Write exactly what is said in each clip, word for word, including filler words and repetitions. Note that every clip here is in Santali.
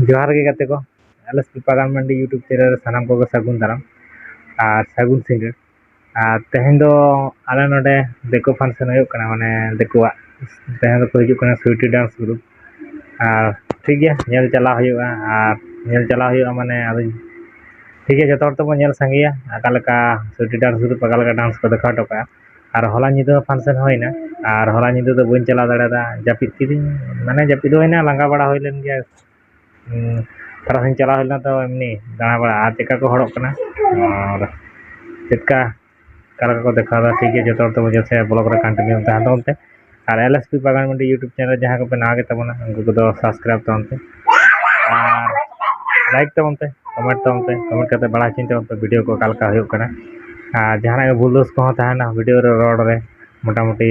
ᱡᱚᱦᱟᱨ ᱜᱮ ᱜᱟᱛᱮ ᱠᱚ, ᱮᱞ ᱮᱥ ᱯᱤ ᱯᱟᱜᱟᱱ ᱢᱟᱱᱰᱤ YouTube ᱪᱮᱱᱮᱞ ᱨᱮ ᱥᱟᱱᱟᱢ ᱠᱚᱜᱮ ᱥᱟᱹᱜᱩᱱ ᱫᱟᱨᱟᱢ ᱟᱨ ᱥᱟᱹᱜᱩᱱ ᱥᱤᱸᱜᱟᱹᱲ᱾ ᱟᱨ ᱛᱮᱦᱮᱧ ᱫᱚ ᱟᱞᱮ ᱱᱚᱰᱮ ᱫᱤᱠᱩ ᱯᱷᱟᱱᱥᱮᱱ ᱦᱩᱭᱩᱜ ᱠᱟᱱᱟ, ᱢᱟᱱᱮ ᱫᱤᱠᱩᱣᱟᱜ᱾ ᱛᱮᱦᱮᱧ ᱫᱚᱠᱚ ᱦᱤᱡᱩᱜ ᱠᱟᱱᱟ ᱥᱩᱭᱴᱤ ᱰᱟᱱᱥ ᱜᱨᱩᱯ᱾ ᱟᱨ ᱴᱷᱤᱠ ᱜᱮᱭᱟ, ᱧᱮᱞ ᱪᱟᱞᱟᱣ ᱦᱩᱭᱩᱜᱼᱟ᱾ ᱟᱨ ᱧᱮᱞ ᱪᱟᱞᱟᱣ ᱦᱩᱭᱩᱜᱼᱟ ᱢᱟᱱᱮ ᱟᱫᱚ ᱴᱷᱤᱠ ᱜᱮᱭᱟ, ᱡᱚᱛᱚ ᱦᱚᱲ ᱛᱮᱵᱚᱱ ᱧᱮᱞ ᱥᱟᱸᱜᱮᱭᱟ ᱚᱠᱟ ᱞᱮᱠᱟ ᱥᱩᱭᱴᱤ ᱰᱟᱱᱥ ᱜᱨᱩᱯ ᱚᱠᱟ ᱞᱮᱠᱟ ᱰᱟᱱᱥ ᱠᱚ ᱫᱮᱠᱷᱟᱣ ᱦᱚᱴᱚ ᱠᱟᱜᱼᱟ᱾ ᱟᱨ ᱦᱚᱞᱟ ᱧᱤᱫᱟᱹ ᱯᱷᱟᱱᱥᱮᱱ ᱦᱩᱭᱱᱟ, ᱟᱨ ᱦᱚᱞᱟ ᱧᱤᱫᱟᱹ ᱫᱚ ᱵᱟᱹᱧ ᱪᱟᱞᱟᱣ ᱫᱟᱲᱮᱭᱟᱫᱟ, ᱡᱟᱹᱯᱤᱫ ᱠᱤᱫᱤᱧ, ᱢᱟᱱᱮ ᱡᱟᱹᱯᱤᱫ ᱫᱚ ᱦᱩᱭᱱᱟ, ᱞᱟᱸᱜᱟ ᱵᱟᱲᱟ ᱦᱩᱭ ᱞᱮᱱ ᱜᱮᱭᱟ᱾ ᱩᱸ, ᱛᱟᱨᱟᱥᱤᱧ ᱪᱟᱞᱟᱣ ᱦᱩᱭ ᱞᱮᱱᱟ ᱛᱚ ᱮᱢᱱᱤ ᱫᱟᱬᱟ ᱵᱟᱲᱟ, ᱟᱨ ᱪᱮᱫᱠᱟ ᱠᱚ ᱦᱚᱲᱚᱜ ᱠᱟᱱᱟ ᱟᱨ ᱪᱮᱫᱠᱟ ᱚᱠᱟ ᱞᱮᱠᱟ ᱠᱚ ᱫᱮᱠᱷᱟᱣ ᱮᱫᱟ, ᱴᱷᱤᱠ ᱜᱮᱭᱟ, ᱡᱚᱛᱚ ᱦᱚᱲ ᱛᱮᱵᱚᱱ ᱧᱮᱞ ᱥᱮ ᱵᱞᱚᱜ ᱨᱮ ᱠᱚᱱᱴᱤᱱᱤᱭᱩ ᱛᱟᱦᱮᱱ ᱛᱟᱵᱚᱱ ᱯᱮ᱾ ᱟᱨ ᱮᱞ ᱮᱥ ᱯᱤ ᱯᱟᱜᱟᱱ ᱢᱟᱱᱰᱤ YouTube ᱪᱮᱱᱮᱞ ᱨᱮ ᱡᱟᱦᱟᱸᱭ ᱠᱚᱯᱮ ᱱᱟᱣᱟ ᱜᱮ ᱛᱟᱵᱚᱱᱟ, ᱩᱱᱠᱩ ᱠᱚᱫᱚ ᱥᱟᱵᱥᱠᱨᱟᱭᱤᱵ ᱛᱟᱵᱚᱱ ᱯᱮ ᱟᱨ ᱞᱟᱭᱤᱠ ᱛᱟᱵᱚᱱ ᱯᱮ, ᱠᱚᱢᱮᱱᱴ ᱛᱟᱵᱚᱱ ᱯᱮ, ᱠᱚᱢᱮᱱᱴ ᱠᱟᱛᱮ ᱵᱟᱲᱟᱭ ᱦᱚᱪᱚᱧ ᱛᱟᱵᱚᱱ ᱯᱮ ᱵᱷᱤᱰᱤᱭᱳ ᱠᱚ ᱚᱠᱟ ᱞᱮᱠᱟ ᱦᱩᱭᱩᱜ ᱠᱟᱱᱟ᱾ ᱟᱨ ᱡᱟᱦᱟᱱᱟᱜ ᱜᱮ ᱵᱷᱩᱞ ᱫᱳᱥ ᱠᱚᱦᱚᱸ ᱛᱟᱦᱮᱱᱟ ᱵᱷᱤᱰᱤᱭᱳ ᱨᱮ, ᱨᱚᱲ ᱨᱮ, ᱢᱚᱴᱟᱢᱩᱴᱤ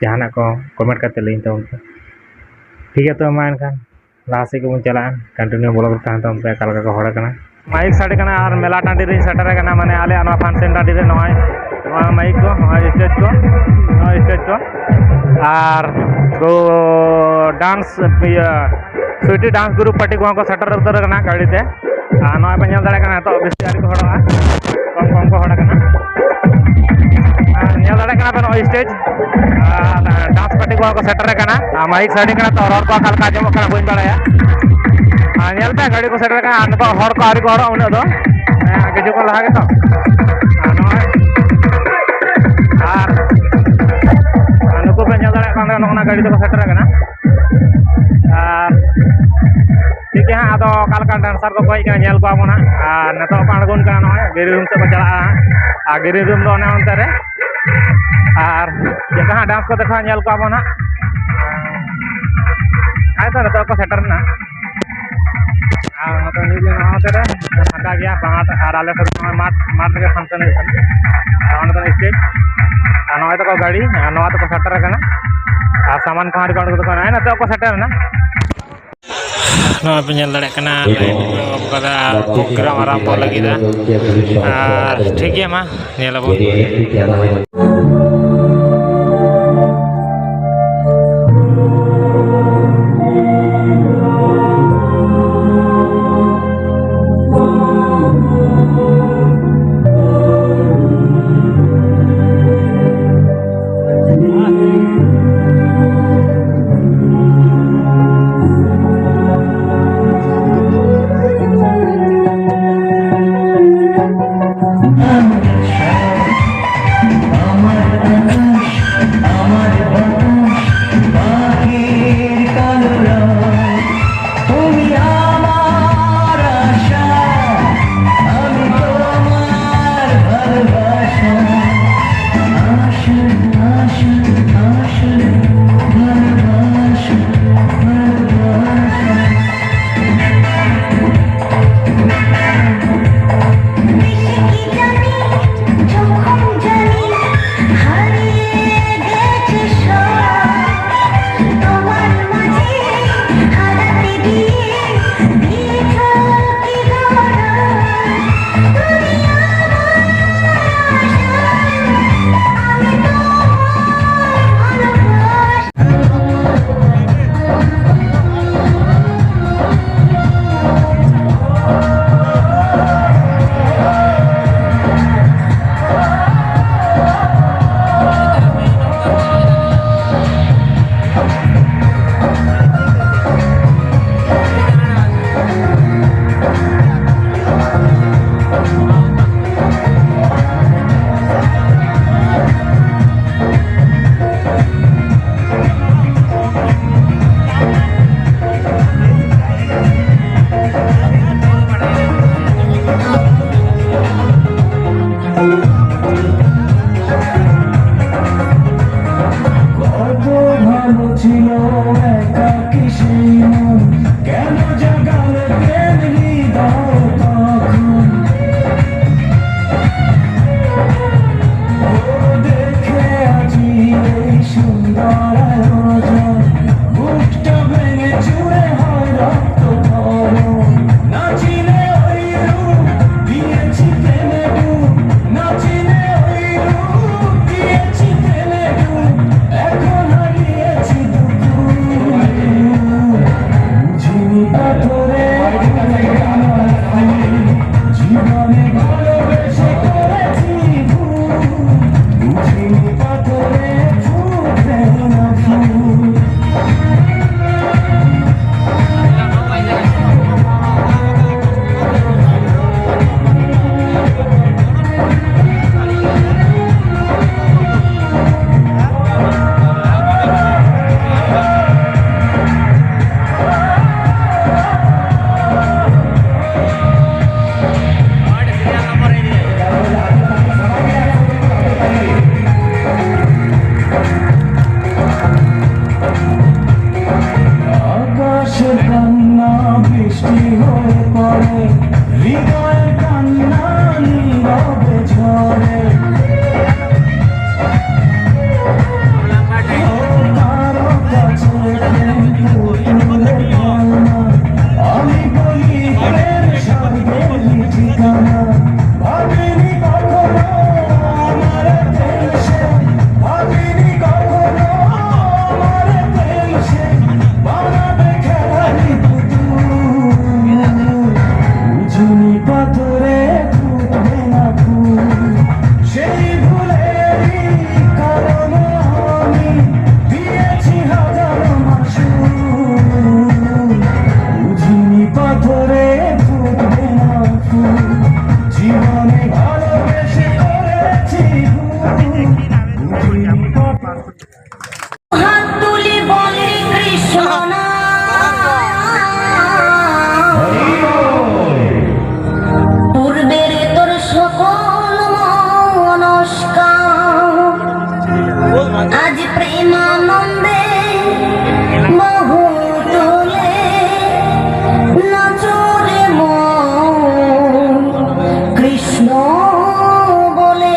ᱡᱟᱦᱟᱱᱟᱜ ᱠᱚ ᱠᱚᱢᱮᱱᱴ ᱠᱟᱛᱮ ᱞᱟᱹᱭᱟᱹᱧ ᱛᱟᱵᱚᱱ ᱯᱮ᱾ ᱴᱷᱤᱠ ᱜᱮᱭᱟ, ᱛᱚᱵᱮ ᱢᱟ ᱮᱱᱠᱷᱟᱱ ᱞᱟᱦᱟ ᱥᱮᱫ ᱜᱮᱵᱚᱱ ᱪᱟᱞᱟᱜᱼᱟ, ᱠᱚᱱᱴᱤᱱᱤᱭᱩ ᱵᱞᱚᱜ ᱨᱮ ᱛᱟᱦᱮᱱ ᱛᱟᱵᱚᱱ ᱯᱮ ᱚᱠᱟ ᱞᱮᱠᱟ ᱠᱚ ᱦᱚᱲ ᱠᱟᱱᱟ᱾ ᱢᱟᱭᱤᱠ ᱥᱟᱰᱮ ᱠᱟᱱᱟ ᱟᱨ ᱢᱮᱞᱟ ᱴᱟᱺᱰᱤ ᱨᱤᱧ ᱥᱮᱴᱮᱨ ᱟᱠᱟᱱᱟ, ᱢᱟᱱᱮ ᱟᱞᱮ ᱱᱚᱣᱟ ᱯᱷᱟᱱᱥᱮᱱ ᱴᱟᱺᱰᱤ ᱨᱮ ᱱᱚᱜᱼᱚᱭ, ᱱᱚᱣᱟ ᱢᱟᱭᱤᱠ ᱠᱚ, ᱱᱚᱜᱼᱚᱭ ᱥᱴᱮᱡᱽ ᱠᱚ, ᱱᱚᱜᱼᱚᱭ ᱥᱴᱮᱡᱽ ᱠᱚ᱾ ᱟᱨ ᱠᱚ ᱰᱟᱱᱥ, ᱤᱭᱟᱹ, ᱥᱩᱭᱴᱤ ᱰᱟᱱᱥ ᱜᱨᱩᱯ ᱯᱟᱨᱴᱤ ᱠᱚᱦᱚᱸ ᱠᱚ ᱥᱮᱴᱮᱨ ᱩᱛᱟᱹᱨ ᱟᱠᱟᱱᱟ ᱜᱟᱹᱰᱤ ᱛᱮ᱾ ᱟᱨ ᱱᱚᱜᱼᱚᱭ ᱯᱮ ᱧᱮᱞ ᱫᱟᱲᱮᱭᱟᱜ ᱠᱟᱱᱟ, ᱱᱤᱛᱚᱜ ᱵᱮᱥᱤ ᱟᱹᱣᱨᱤ ᱠᱚ ᱦᱚᱲᱚᱜᱼᱟ, ᱠᱚᱢ ᱠᱚᱢ ᱠᱚ ᱦᱚᱲ ᱟᱠᱟᱱᱟ᱾ ᱟᱨ ᱧᱮᱞ ᱫᱟᱲᱮᱭᱟᱜ ᱠᱟᱱᱟ ᱯᱮ ᱱᱚᱜᱼᱚᱭ ᱥᱴᱮᱡᱽ, ᱟᱨ ᱰᱟᱱᱥ ᱯᱟᱨᱴᱤ ᱠᱚᱦᱚᱸ ᱠᱚ ᱥᱮᱴᱮᱨ ᱟᱠᱟᱱᱟ᱾ ᱟᱨ ᱢᱟᱭᱤᱠ ᱥᱟᱰᱮ ᱠᱟᱱᱟ ᱛᱚ, ᱨᱚᱲ ᱠᱚ ᱚᱠᱟ ᱞᱮᱠᱟ ᱟᱸᱡᱚᱢᱚᱜ ᱠᱟᱱᱟ ᱵᱟᱹᱧ ᱵᱟᱲᱟᱭᱟ᱾ ᱟᱨ ᱧᱮᱞ ᱯᱮ, ᱜᱟᱹᱰᱤ ᱠᱚ ᱥᱮᱴᱮᱨ ᱟᱠᱟᱱᱟ, ᱟᱨ ᱱᱤᱛᱚᱜ ᱦᱚᱲ ᱠᱚ ᱟᱹᱣᱨᱤ ᱠᱚ ᱦᱚᱲᱚᱜᱼᱟ ᱩᱱᱟᱹᱜ ᱫᱚ, ᱦᱮᱸ, ᱠᱤᱪᱷᱩ ᱠᱷᱚᱱ ᱞᱟᱦᱟ ᱜᱮᱛᱚ᱾ ᱟᱨ ᱱᱚᱜᱼᱚᱭ, ᱟᱨ, ᱟᱨ ᱱᱩᱠᱩ ᱯᱮ ᱧᱮᱞ ᱫᱟᱲᱮᱭᱟᱜ ᱠᱟᱱ ᱜᱮᱭᱟ, ᱱᱚᱜᱼᱚ ᱱᱟ ᱜᱟᱹᱰᱤ ᱛᱮᱠᱚ ᱥᱮᱴᱮᱨ ᱟᱠᱟᱱᱟ᱾ ᱟᱨ ᱴᱷᱤᱠ ᱜᱮᱭᱟ ᱦᱟᱸᱜ, ᱟᱫᱚ ᱚᱠᱟ ᱞᱮᱠᱟᱱ ᱰᱟᱱᱥᱟᱨ ᱠᱚᱠᱚ ᱦᱮᱡ ᱟᱠᱟᱱᱟ, ᱧᱮᱞ ᱠᱚᱣᱟ ᱵᱚᱱ ᱦᱟᱸᱜ᱾ ᱟᱨ ᱱᱤᱛᱚᱜ ᱠᱚ ᱟᱬᱜᱚᱱ ᱠᱟᱱᱟ, ᱱᱚᱜᱼᱚᱭ ᱜᱮᱨᱤ ᱨᱩᱢ ᱥᱮᱫ ᱠᱚ ᱪᱟᱞᱟᱜᱼᱟ ᱦᱟᱸᱜ᱾ ᱟᱨ ᱜᱮᱨᱤ ᱨᱩᱢ ᱫᱚ ᱚᱱᱮ ᱚᱱᱛᱮ ᱨᱮ᱾ ᱟᱨ ᱪᱮᱫ ᱞᱮᱠᱟ ᱦᱟᱸᱜ ᱰᱟᱱᱥ ᱠᱚ ᱫᱮᱠᱷᱟᱣᱟ, ᱧᱮᱞ ᱠᱚᱣᱟ ᱵᱚᱱ ᱦᱟᱸᱜ᱾ ᱦᱮᱸ ᱛᱚ, ᱱᱤᱛᱚᱜ ᱠᱚ ᱥᱮᱴᱮᱨ ᱮᱱᱟ᱾ ᱟᱨ ᱱᱚᱛᱮ ᱧᱮᱞ ᱵᱤᱱ, ᱱᱚᱣᱟ ᱱᱚᱛᱮ ᱨᱮ ᱯᱷᱟᱸᱠᱟ ᱜᱮᱭᱟ, ᱵᱟᱝ ᱟᱨ ᱟᱞᱮ ᱥᱮᱫ ᱱᱚᱜᱼᱚᱭ ᱢᱟᱴᱷ, ᱢᱟᱴᱷ ᱨᱮᱜᱮ ᱯᱷᱟᱱᱥᱮᱱ ᱦᱩᱭᱩᱜ ᱠᱟᱱᱟ᱾ ᱟᱨ ᱚᱸᱰᱮ ᱫᱚ ᱥᱴᱮᱡᱽ, ᱟᱨ ᱱᱚᱜᱼᱚᱭ ᱛᱟᱠᱚ ᱜᱟᱹᱰᱤ, ᱟᱨ ᱱᱚᱣᱟ ᱛᱮᱠᱚ ᱥᱮᱴᱮᱨ ᱟᱠᱟᱱᱟ᱾ ᱟᱨ ᱥᱟᱢᱟᱱ ᱠᱚᱦᱚᱸ ᱟᱹᱰᱤ ᱠᱚ ᱟᱬᱜᱚ ᱠᱟᱱᱟ, ᱱᱚᱜᱼᱚᱭ ᱱᱤᱛᱚᱜ ᱠᱚ ᱥᱮᱴᱮᱨ ᱮᱱᱟ᱾ ᱱᱚᱣᱟ ᱯᱮ ᱧᱮᱞ ᱫᱟᱲᱮᱭᱟᱜ ᱠᱟᱱᱟ, ᱞᱟᱭᱤᱴ ᱠᱚ ᱮᱦᱚᱵ ᱠᱟᱫᱟ, ᱯᱨᱳᱜᱨᱟᱢ ᱟᱨᱟᱢᱵᱷᱚ ᱞᱟᱹᱜᱤᱫ᱾ ᱟᱨ ᱴᱷᱤᱠ ᱜᱮᱭᱟ, ᱢᱟ ᱧᱮᱞ ᱟᱵᱚᱱ᱾ হয়ে পড়ে, হৃদয়ের কান্না নীরবে ঝরে। ও কারো কাছে প্রেম পুতুলের খেলনা, আমি বলি প্রেম স্বর্গের ঠিকানা। ভাবিনি কখনো আমার প্রেম সে, ভাবিনি কখনো আমার প্রেম সে বানাবে খেলার পুতুল। বুঝিনি পাথরে ফুটবে না ফুল, সেই ভুলেরই কারণে আমি দিয়েছি হাজারো মাশুল। বুঝিনি পাথরে ফুটবে না ফুল, জীবনে ভালোবেসে করেছি ভুল। বুঝিনি পাথরে হাত তুলি বলি কৃষ্ণ না। পূর্বের তোর সকল মনস্কার আজ প্রেমানন্দে বহু তুলে নাচরে মন কৃষ্ণ বলে।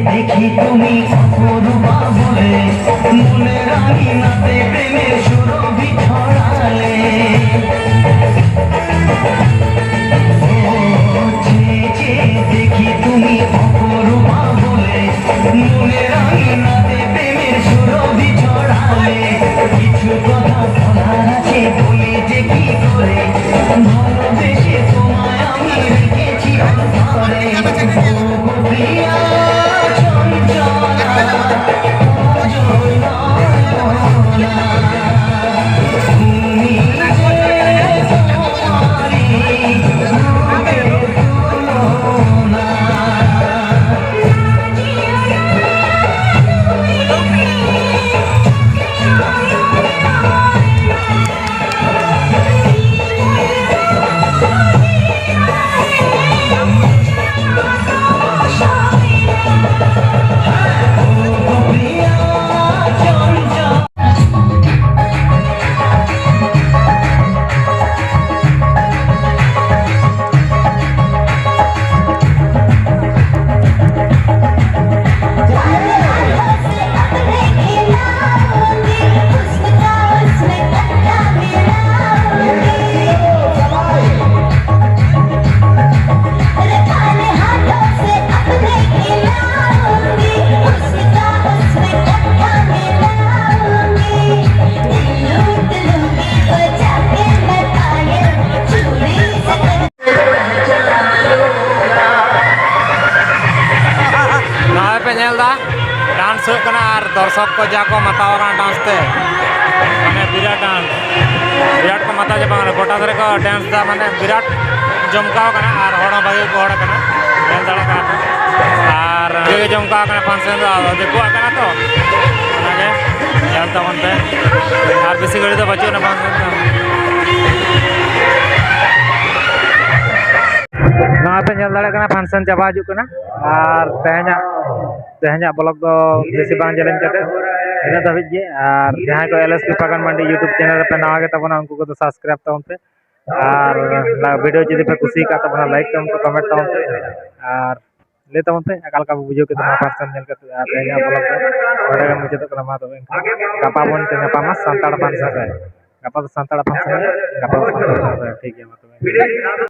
দেখি তুমি অপরূপা বলে, মনে রাঙিনাতে প্রেমের সুরভি ছড়ালে। ও, চেয়ে চেয়ে দেখি তুমি অপরূপা বলে, মনে রাঙিনাতে প্রেমের সুরভি ছড়ালে। কিছু কথা বলার আছে, বলি যে কি করে, ভালোবেসে তোমায় আমি রেখেছি অন্তরে। ও গো প্রিয়া চঞ্চলা, ᱱᱚᱜᱼᱚᱭ ᱯᱮ ᱧᱮᱞ ᱮᱫᱟ, ᱰᱟᱱᱥ ᱦᱩᱭᱩᱜ ᱠᱟᱱᱟ ᱟᱨ ᱫᱚᱨᱥᱚᱠ ᱠᱚ ᱡᱟ ᱠᱚ ᱢᱟᱛᱟᱣ ᱟᱠᱟᱱᱟ ᱰᱟᱱᱥ ᱛᱮ, ᱢᱟᱱᱮ ᱵᱤᱨᱟᱴ ᱰᱟᱱᱥ, ᱵᱤᱨᱟᱴ ᱠᱚ ᱢᱟᱛᱟᱣ ᱪᱟᱵᱟ ᱟᱠᱟᱱᱟ᱾ ᱜᱚᱴᱟ ᱫᱷᱟᱨᱮ ᱠᱚ ᱰᱟᱱᱥ ᱮᱫᱟ, ᱢᱟᱱᱮ ᱵᱤᱨᱟᱴ ᱡᱚᱢᱠᱟᱣ ᱟᱠᱟᱱᱟ ᱟᱨ ᱦᱚᱲ ᱦᱚᱸ ᱵᱷᱟᱜᱮ ᱠᱚ ᱦᱚᱲ ᱟᱠᱟᱱᱟ, ᱧᱮᱞ ᱫᱟᱲᱮᱭᱟᱜ ᱠᱟᱱᱟ ᱯᱮ᱾ ᱟᱨ ᱵᱷᱟᱜᱮ ᱜᱮ ᱡᱚᱢᱠᱟᱣ ᱟᱠᱟᱱᱟ ᱯᱷᱟᱱᱥᱮᱱ ᱫᱚ, ᱟᱫᱚ ᱫᱤᱠᱩᱣᱟᱜ ᱠᱟᱱᱟ ᱛᱚ, ᱚᱱᱟᱜᱮ ᱧᱮᱞ ᱛᱟᱵᱚᱱ ᱯᱮ᱾ ᱟᱨ ᱵᱮᱥᱤ ᱜᱷᱟᱹᱲᱤᱡ ᱫᱚ ᱵᱟᱹᱪᱩᱜ ᱟᱱᱟ ᱯᱷᱟᱱᱥᱮᱱ ᱫᱚ᱾ ᱱᱚᱣᱟ ᱯᱮ ᱧᱮᱞ ᱫᱟᱲᱮᱭᱟᱜ ᱠᱟᱱᱟ, ᱯᱷᱟᱱᱥᱮᱱ ᱪᱟᱵᱟ ᱦᱤᱡᱩᱜ ᱠᱟᱱᱟ᱾ ᱟᱨ ᱛᱮᱦᱮᱧᱟᱜ, ᱛᱮᱦᱮᱧᱟᱜ ᱵᱞᱚᱜ ᱫᱚ ᱵᱮᱥᱤ ᱵᱟᱝ ᱡᱮᱞᱮᱧ ᱠᱟᱛᱮ ᱤᱱᱟᱹ ᱫᱷᱟᱹᱵᱤᱡ ᱜᱮ᱾ ᱟᱨ ᱡᱟᱦᱟᱸᱭ ᱠᱚ ᱮᱞ ᱮᱥ ᱯᱤ ᱯᱟᱜᱟᱱ ᱢᱟᱱᱰᱤ YouTube ᱪᱮᱱᱮᱞ ᱨᱮᱯᱮ ᱱᱟᱣᱟ ᱜᱮ ᱛᱟᱵᱚᱱᱟ, ᱩᱱᱠᱩ ᱠᱚᱫᱚ ᱥᱟᱵᱥᱠᱨᱟᱭᱤᱵ ᱛᱟᱵᱚᱱ ᱯᱮ᱾ ᱟᱨ ᱵᱷᱤᱰᱤᱭᱳ ᱡᱩᱫᱤ ᱯᱮ ᱠᱩᱥᱤ ᱟᱠᱟᱫ ᱛᱟᱵᱚᱱᱟ, ᱞᱟᱭᱤᱠ ᱛᱟᱵᱚᱱ ᱯᱮ, ᱠᱚᱢᱮᱱᱴ ᱛᱟᱵᱚᱱ ᱯᱮ᱾ ᱟᱨ ᱞᱟᱹᱭ ᱛᱟᱵᱚᱱ ᱯᱮ, ᱚᱠᱟ ᱞᱮᱠᱟ ᱯᱮ ᱵᱩᱡᱷᱟᱹᱣ ᱠᱮᱫᱟ ᱱᱚᱣᱟ ᱯᱟᱨᱥᱟᱞ ᱧᱮᱞ ᱠᱟᱛᱮ᱾ ᱟᱨ ᱛᱮᱦᱮᱧᱟᱜ ᱵᱞᱚᱜ ᱫᱚ ᱱᱚᱰᱮ ᱜᱮ ᱢᱩᱪᱟᱹᱫᱚᱜ ᱠᱟᱱᱟ᱾ ᱢᱟ ᱛᱚᱵᱮ ᱮᱱᱠᱷᱟᱱ ᱜᱟᱯᱟ ᱵᱚᱱ ᱧᱟᱯᱟᱢᱟ ᱥᱟᱱᱛᱟᱲ ᱯᱟᱱᱥᱟ ᱨᱮ᱾ ᱜᱟᱯᱟ ᱫᱚ ᱥᱟᱱᱛᱟᱲ ᱯᱟᱱᱥᱟ ᱨᱮ, ᱜᱟᱯᱟ ᱫᱚ ᱥᱟᱱᱛᱟᱲ ᱯᱟᱱᱥᱟ ᱨᱮ᱾ ᱴᱷᱤᱠ ᱜᱮᱭᱟ, ᱢᱟ ᱛᱚᱵᱮ᱾